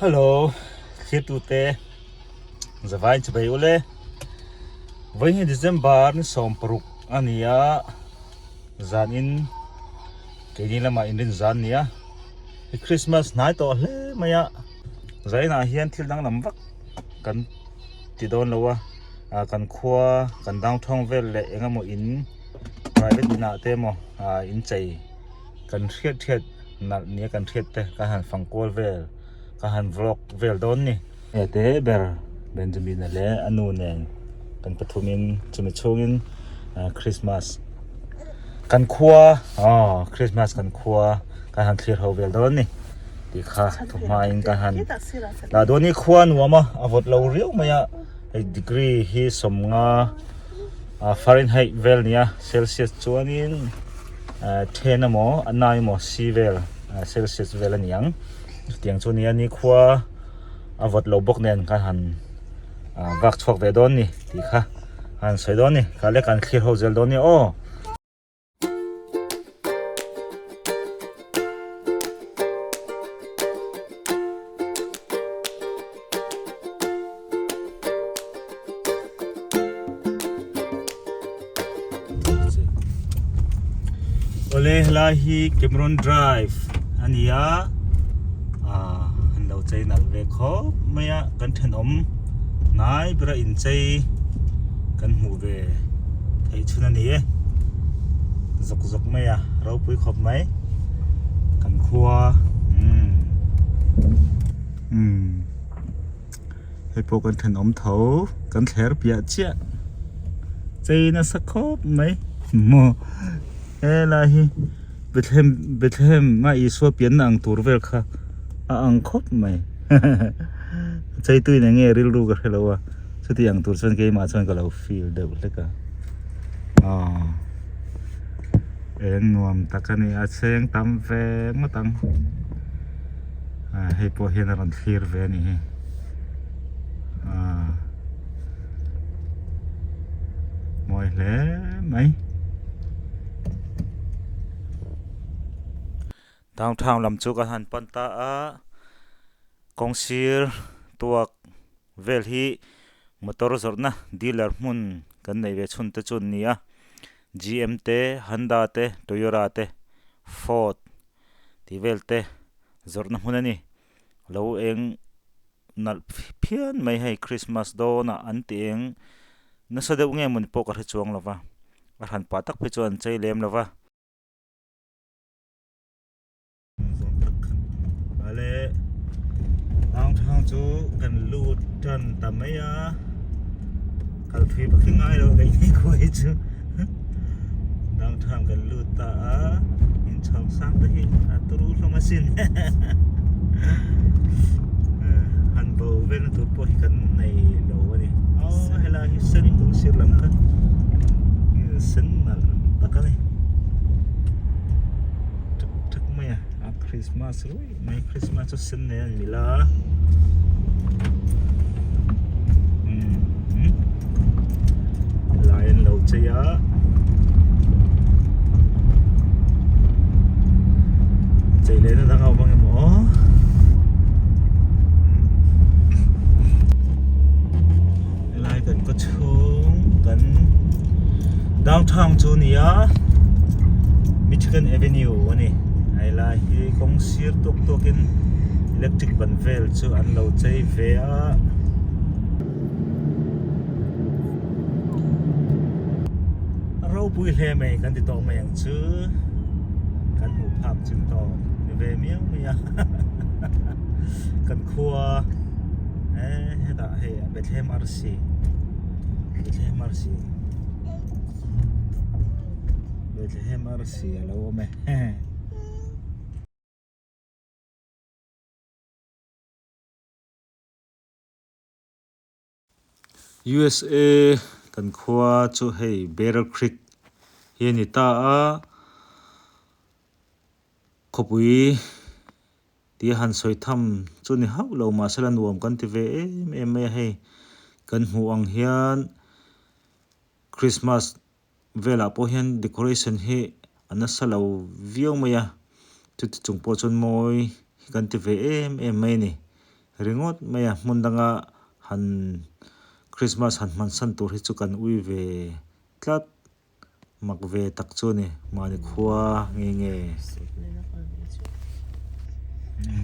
Hello thirtute zavain chubei ule vawiin hi December ni 16 a ni a zanin keini lamah inrin zan a ni a i Christmas hnai tawh hle mai a zainah hian thil danglam vak kan ti dawn lo a ah kan khua kan downtown vel leh eng emaw in private inah te emaw ah inchei. Kan hriat hriat nalh nia kan hriat te ka han fang kual vel ka han vlog vel dawn ni. He te ber Benjamin-a leh a nu nen kan pathumin chumi chhungin Christmas kan khua aw Christmas kan khua kan han thlir ho vel dawn ni tih kha thu hmain ka han lah dawn ni khua nuam a a vawt lo riau mai a hei degree hi sawmnga Fahrenheit vel nia Celsius chuanin. Then emaw a nai emaw si vel celsius vel a ni ang chutiang chu a ni a nikhua a vawt lo bawk nen ka han vak chhuak ve dawn ni tih kha a han sawi dawn a ni kha lek an thlir ho zel dawn a ni aw. Awle helai hi Cameron Drive a ni a ah an lo chei nalh ve khawp mai a kan thenawm hnai bera inchei kan hmuh ve theih chhun a ni e zawk zawk mai a ropui khawp mai kan khua umm umm. Hei pawh kan thenawm tho kan thler piah chiah chei nasa khawp mai maw helai hi Bethlehem Bethlehem a Isua pianna ang tur vel kha a ang khawp mai chei tuin eng nge rilru ka hrelo a chuti ang tur chuan keimah chuan ka lo feel deuh hlek a aw eng nuam tak a ni a chheng tam ve ngawt ang. Hei pawh hian a rawn thlir ve a ni hi aaa mawi hle mai. Downtown lam chu kan han pan ta a kawng sir tuak vel hi motor zawrhna dealer hmun kan neih ve chhun te chu an ni a G_M te Honda te Toyota te Ford. Tih vel te zawrhna hmun a ni. Lo eng nalh phian mai hei Christmas dawnah an ti eng nasa deuh nge mawni pawh ka hre chuang lo va, a hran pah tak phei chuan an chei lem lo va. Ale downtown chu kan lut tan ta mai a, kal thui vak hi ngai lo kei ni khua hi chu. Downtown kan lut ta a inchhawng sang te hi a turu hlawm asin han bo velna tur pawh hi kan nei lo a ni aw helai hi sen kawng sir lam kha sen nalh tak a ni thak thak mai a a Christmas ruih mai Christmas chu sen nen an mil a. Lai an lo chei a chei leh na dang a awm ang em aw helai kan khaw chhung kan downtown chu a ni a Michigan Avenue a ni helai hi kawng sir tawk tawk in electric ban vel chu an lo chei ve a. Ropui hle mai kan ti tawh mai ang chu kan hmuh phak chin tawk ni ve miau mai a kan khua eh hetah hei Bethlehem arsi Bethlehem arsi Bethlehem arsi a lo awm e. USA kan khua chu hei Battle Creek hi a ni ta a, khawpui tia han sawi tham chu ni hauh lo mahse la nuam kan ti ve em em mai a hei kan hmuh ang hian Christmas velah pawh hian decoration hi a nasa lo viau mai a chuti chung pawh chuan mawi hi kan ti ve em em mai a ni. ringawt mai a hmun danga han Christmas han hman san tur hi chu kan ui ve tlat mak ve tak chu a ni mahni khua nge nge.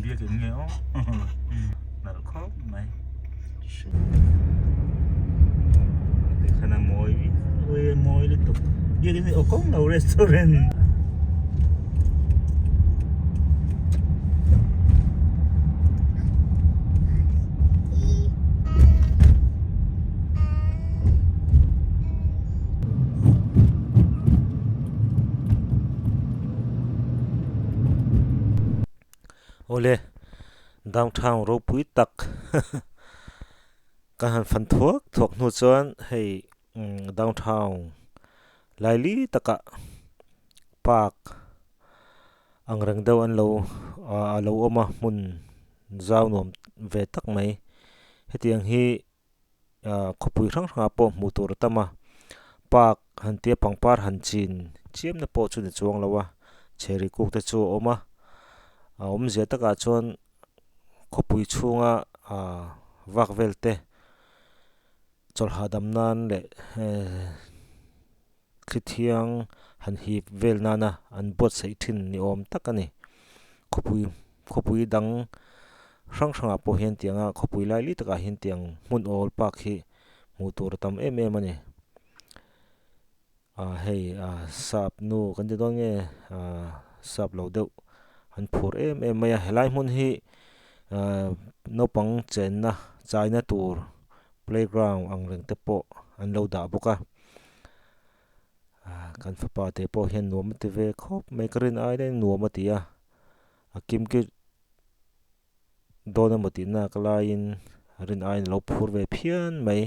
Biakin nge aw nalh khawp mai tikhan a mawi viau a mawi lutuk biakin hi aw kawng lo restaurant. Awle downtown ropui tak ka han fan thuak thuak hnu chuan hei downtown laili takah park ang reng deuh an lo a lo awm a hmun zau nuam ve tak mai hetiang hi khawpui hrang hrangah pawh hmuh tur a tam a park han tia pangpar han chin chiam na pawh chu ni chuang lo a cherry kuk te chu a awm a a awmzia takah chuan khawpui chhunga ahh vak vel te chawlh hahdam nan leh thli thiang han hip vel nana an buatsaih thin ni awm tak a ni khawpui khawpui dang hrang hrangah pawh hian tianga khawpui lai li takah hian tiang hmun awl park hi hmuh tur a tam em em a ni ah hei ah sap nu kan ti dawn nge ah sap lo deuh an phur em em mai a helai hmun hi ah naupang chenna chaina tur playground ang reng te pawh an lo dah bawk a. Kan fapa te pawh hian nuam a ti ve khawp mai ka rin ai daih nuam a ti a a kim ki dawn emaw tih nak laiin rin aiin a lo phur ve phian mai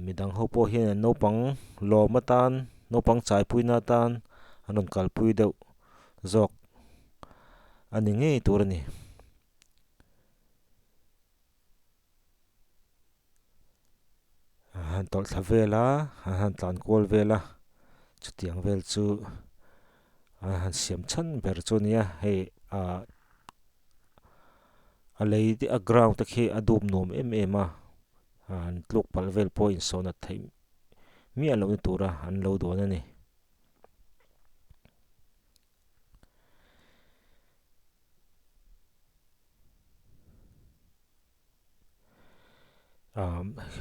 midang ho pawh hian an naupang lawm atan naupang chaipui na atan an rawn kalpui deuh zawk a ni ngei tur a ni. A han tawlh thla vel a a han tlan kual vel a chutiang vel chu a han siam chhan ber chu a nia hei ah a lei te a ground te khi a dup nuam em em a han tluk palh vel pawh a insawn a theih miah loh na tura an lo dawn a ni.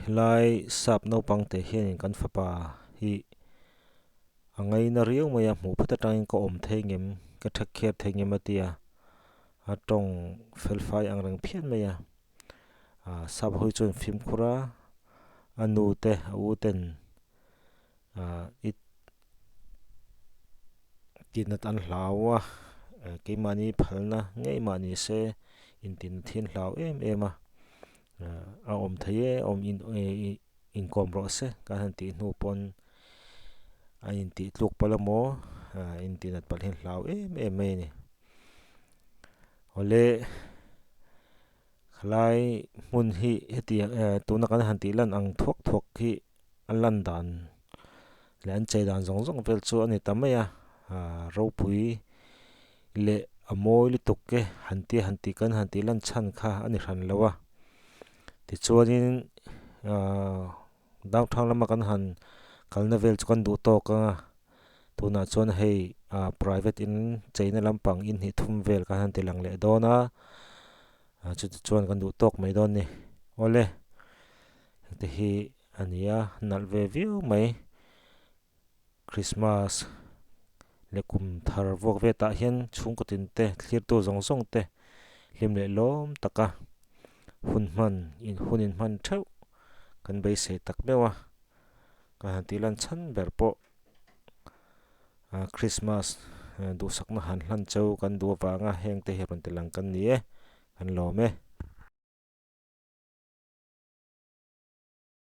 Helai sap naupang te hianin kan fapa hi a ngaina riau mai a hmuh phawt atangin ka awm thei ngem ka take care thei ngem a tia a tawng fel fai ang reng phian mai a sap ho hi chuan fimkhur a a nu te a u ten Tinat an hlau a, keimahni phalna ngei mah ni se intinat hi an hlau em em a, a awm thei e awm inkawm rawh se kan han tih hnu pawn a intih tluk palh emaw intinat palh hi an hlau em em mai a ni. Awle. Khalai hmun hi hetiang eh tuna kan han tih lan ang thuak thuak hi a lan dan leh an chei dan zawng zawng vel chu a ni ta mai a ah ropui leh a mawi lutuk te han tia han tih kan han tih lan chhan kha a ni hran lo a tichuanin ah downtown lama kan han kalna vel chu kan duh tawk ang a tunah chuan hei ah private in cheina lampang in hnih thum vel kan han ti lang leh dawn a ah chuti chuan kan duh tawk mai dawn a ni awle heti hi a ni a nalh ve viau mai Christmas leh kum thar vuak vet ah hian chhungkaw tin te thlir tu zawng zawng te hlim leh lawm tak a hun hman in hun in hman theuh kan beisei tak meuh a ka han tih lan chhan ber pawh ah Christmas duhsakna han hlan cheu kan duh avanga heng te hi rawn ti lang kan ni e kan lawm e.